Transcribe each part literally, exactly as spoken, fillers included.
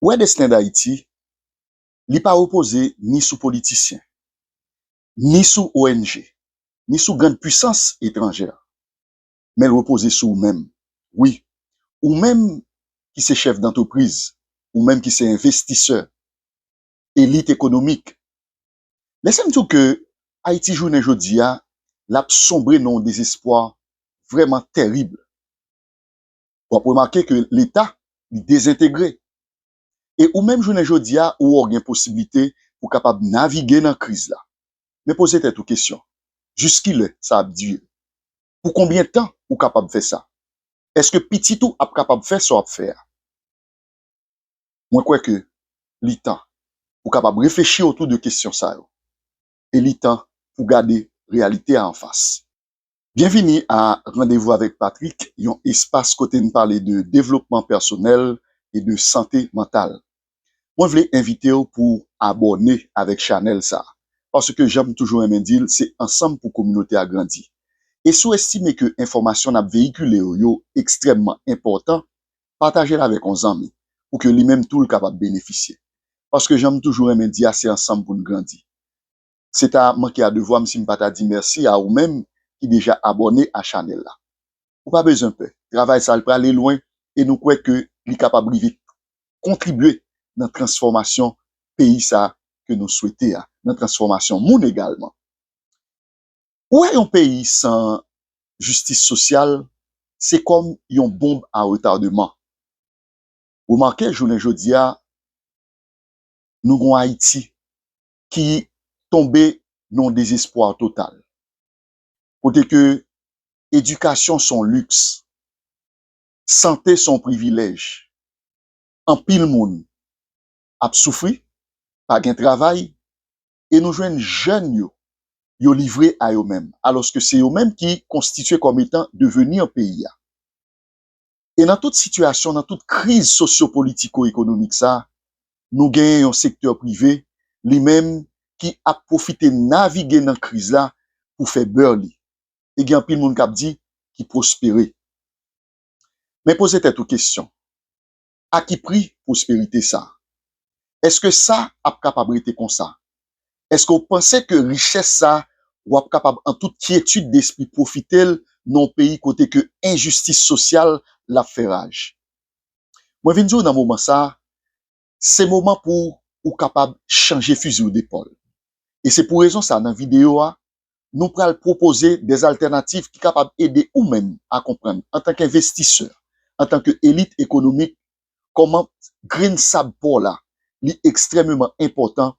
Ou wè desten Dayiti, li pa repoze ni sou politisyen, ni sou O N G, ni sou grann pwisans etranjè, men l repoze sou ou menm. Wi, ou menm ki se chèf dantrepriz, ou menm ki se envestisè, elit ekonomik. Lese m di w ke Ayiti jounen jodi a, l ap sonbre nan yon dezespwa vrèman tèrib. W ap remake ke Leta, li dezentegre. E ou menm jounen jodi a, ou wè w gen posiblite pou kapab navige nan kriz la. Men poze tèt ou kesyon, jiskilè sa ap dire? Pou konbyen tan ou kapab fè sa? Èske pitit ou ap kapab fè sa w ap fè a? Mwen kwè ke li tan pou kapab reflechi otou de kesyon sa yo. E li tan pou gade reyalite a anfas. Byenvini a Randevou avèk Patrick, yon espas kote n pale de devlopman pèsonèl e de sante mantal. Mwen vle envite w pou abòne avèk chanèl sa a, paske jan m toujou renmen di l, se ansanm pou kominote a grandi. E si w estime ke enfòmasyon n ap veyikile yo, yo ekstrèmman enpòtan, pataje l avèk yon zanmi, pou ke li menm tou l kapab benefisye. Paske jan m toujou renmen di a, se ansanm pou n grandi. Se ta manke a devwa m si m pa ta di mèsi a ou menm ki deja abòne a chanèl la. Ou pa bezwen pè. Travay sa a, l prale lwen e nou kwè ke li kapab rive kontribye nan transfòmasyon peyi sa a ke nou swete a, nan transfòmasyon moun egalman. Ou wè, yon peyi san jistis sosyal, se kòm yon bonb a retademan. Remake, jounen jodi a, nou gon Ayiti ki tonbe nan dezespwa total. Kote ke edikasyon se yon liks, sante se yon privilèj. Anpil moun ap soufri, pa gen travay, e nou jwenn jèn yo, yo livre a yo menm, alòske se yo menm ki konstitye kòm etan deveni an peyi a. E nan tout sitiyasyon, nan tout kriz sosyopolitiko-ekonomik sa, nou genyen yon sektè prive, li menm, ki ap pwofite navige nan kriz la pou fè bè li. E gen anpil moun k ap di ki pwospere. Men poze tèt ou kesyon, a ki pri pwosperite sa? Èske sa ap kapab rete konsa? Èske w panse ke richès sa, w ap kapab an tout kyetid despri pwofite l nan yon peyi kote ke enjistis sosyal l ap fè raj? Mwen vin di w nan moman sa, se moman pou ou kapab chanje fizi w depòl. E se pou rezon sa, nan videyo a, nou pral pwopoze dèzaltènativ ki kapab ede ou menm a konprann, antanke envestisè, antanke elit ekonomik, kòman grenn sab pa w la, li ekstrèmeman enpòtan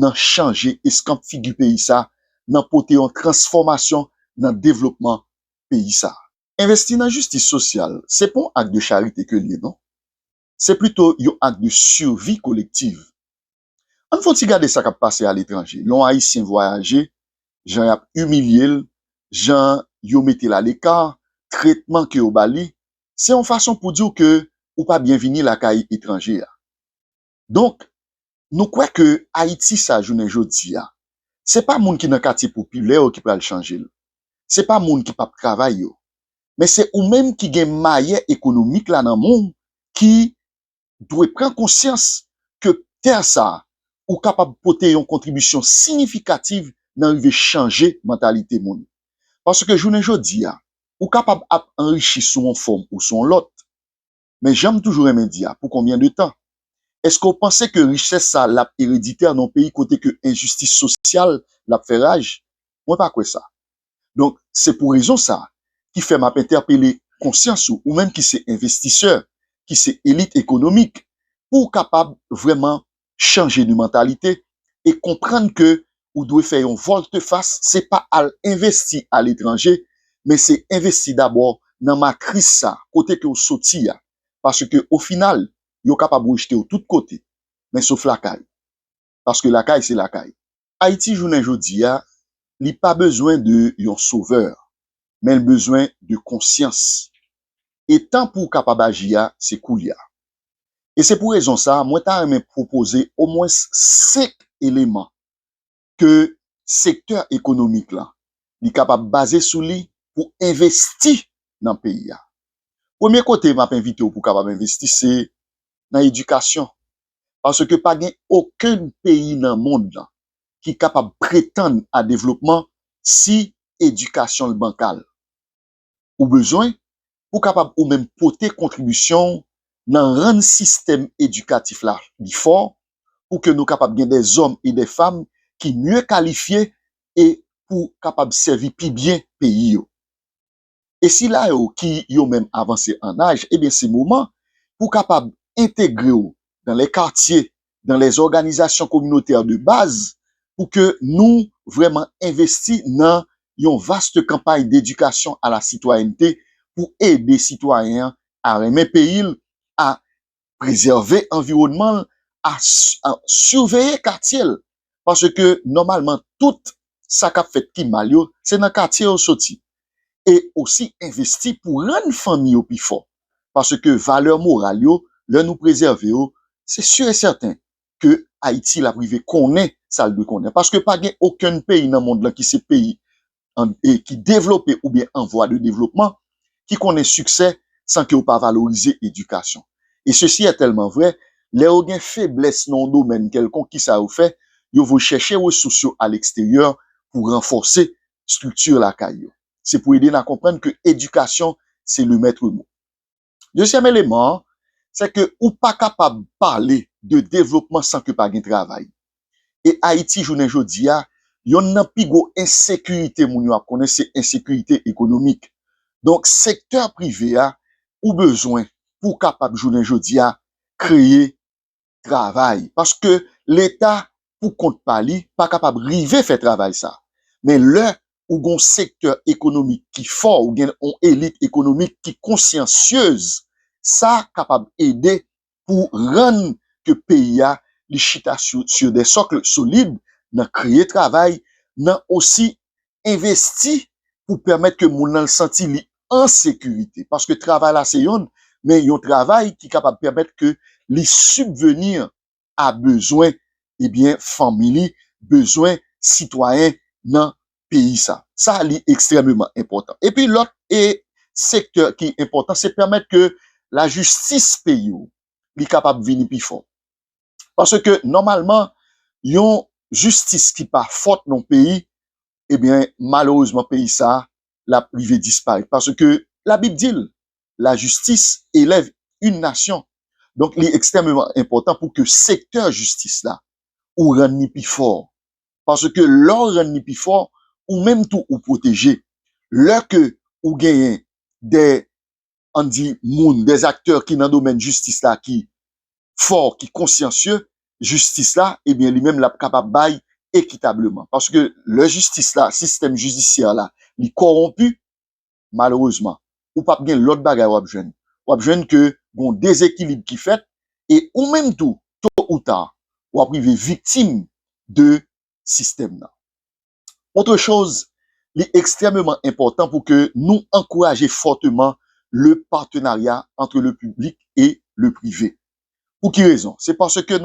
nan chanje eskanp figi peyi sa, nan pote yon transfòmasyon nan devlopman peyi sa. Envesti nan jistis sosyal, se pa yon ak de charite ke l ye, non. Se plito yon ak de sivi kolektiv. Ann fè yon ti gade sa k ap pase aletranje. Lè yon Ayisyen vwayaje, jan y ap imilye l, jan yo mete l aleka, tretman ke yo ba li, se yon fason pou di w ke ou pa byenvini lakay etranje a. Donk, nou kwè ke Ayiti sa jounen jodi a, se pa moun ki nan katye popilè yo ki pral chanje l. Se pa moun ki p ap travay yo. Men se ou menm ki gen mayè ekonomik la nan men w ki dwe pran konsyans ke tè sa a, ou kapab pote yon kontribisyon siyifikativ nan rive chanje mantalite moun. Paske jounen jodi a, ou kapab ap anrichi sou yon fòm ou sou yon lòt. Men jan m toujou renmen di a, pou konbyen de tan? Èske w panse ke richès sa a l ap ereditè nan yon peyi kote ke enjistis sosyal l ap fè raj? Mwen pa kwè sa. Donk, se pou rezon sa a ki fè m ap entèpele konsyans ou, ou menm ki se envestisè, ki se elit ekonomik, pou w kapab vrèman chanje de mantalite e konprann ke ou dwe fè yon vòltefas, se pa al envesti aletranje, men se envesti dabò nan matris sa, kote ke w soti a. Paske o final, yo kapab rejte w tout kote, men sof lakay. Paske lakay se lakay. Ayiti jounen jodi a, li pa bezwen de yon sovè, men l bezwen de konsyans. E tan pou w kapab aji a, se koulye a. E se pou rezon sa, mwen ta renmen pwopoze omwens senk eleman ke sektè ekonomik la, li kapab baze sou li pou envesti nan peyi a. Premye kote m ap envite w pou kapab envesti, se nan edikasyon. Paske pa gen okenn peyi nan mond lan ki kapab pretann a devlopman si edikasyon l bankal. Ou bezwen pou kapab ou menm pote kontribisyon w nan rann sistèm edikatif la li fò, pou ke nou kapab gen de zòm e de fanm ki mye kalifye e pou kapab sèvi pi byen peyi yo. E sila yo ki yo menm avanse an aj, ebyen se moman pou kapab entegre w dan le katye, dan le òganizasyon kominotè de baz, pou ke nou vrèman envesti nan yon vaste kanpay dedikasyon a la sitwayènte pou ede sitwayen an a renmen peyi l, a prezève anviwònman l, a, a siveye katye l. Paske nòmalman, tout sa k ap fèt ki mal yo, se nan katye yo soti. E osi envesti pou rann fanmi yo pi fò. Paske valè moral yo, lè nou prezève yo, se si e sèten ke Ayiti l ap rive konnen sa l dwe konnen. Paske pa gen okenn peyi nan mond lan ki se peyi an, e ki devlope oubyen an vwa de devlopman, ki konnen siksè san ke yo pa valorize edikasyon. E sesi è tèlman vrè, lè yo gen feblès nan yon domèn kèlkonk, kisa yo fè? Yo voye chèche resous yo a leksteryè pou ranfòse estrikti lakay yo. Se pou ede n a konprann ke edikasyon se le maître mot. Dezyèm eleman an, se ke ou pa kapab pale de devlopman san ke pa gen travay. E Ayiti, jounen jodi a, yonn nan pi gwo ensekirite moun yo ap konnen, se ensekirite ekonomik. Donk, sektè prive a, ou bezwen pou kapab, jounen jodi a, kreye travay. Paske Leta, pou kont pa li, pa kapab rive fè travay sa. Men lè ou gon sektè ekonomik ki fò, ou gen yon elit ekonomik ki konsyansyez, sa kapab ede pou rann ke peyi a, li chita sou, sur des socles solides, nan kreye travay, nan osi envesti pou pèmèt ke moun nan santi li an sekirite. Paske travay la se yonn, men yon travay ki kapab pèmèt ke li sibveni a bezwen, ebyen, fanmi li, bezwen sitwayen nan peyi sa. Sa, li ekstrèmeman enpòtan. Epi lòt e sektè ki enpòtan, se pèmèt ke lajistis peyi w, li kapab vini pi fò. Paske nòmalman, yon jistis ki pa fòt nan peyi, ebyen, malerezman, peyi sa, l ap rive disparèt. Paske Labib di l, la justice élève une nation. Donk, li ekstrèmeman enpòtan pou ke sektè jistis la, ou rann li pi fò. Paske lè w rann li pi fò, ou menm tou ou pwoteje. Lè ke ou genyen de, ann di, moun, de aktè ki nan domèn jistis la ki fò, ki konsyansye, jistis la, ebyen, li menm, l ap kapab bay ekitableman. Paske lè jistis la, sistèm jidisyè la, li kòwonpi, malerezman, ou p ap gen lòt bagay w ap jwenn. W ap jwenn ke gon dezekilib ki fèt, e ou menm tou, to ou ta, w ap rive viktim de sistèm nan. Autre chose, li ekstrèmeman enpòtan pou ke nou ankouraje fòteman le partenariat entre le public et le privé. Pou ki rezon? Se paske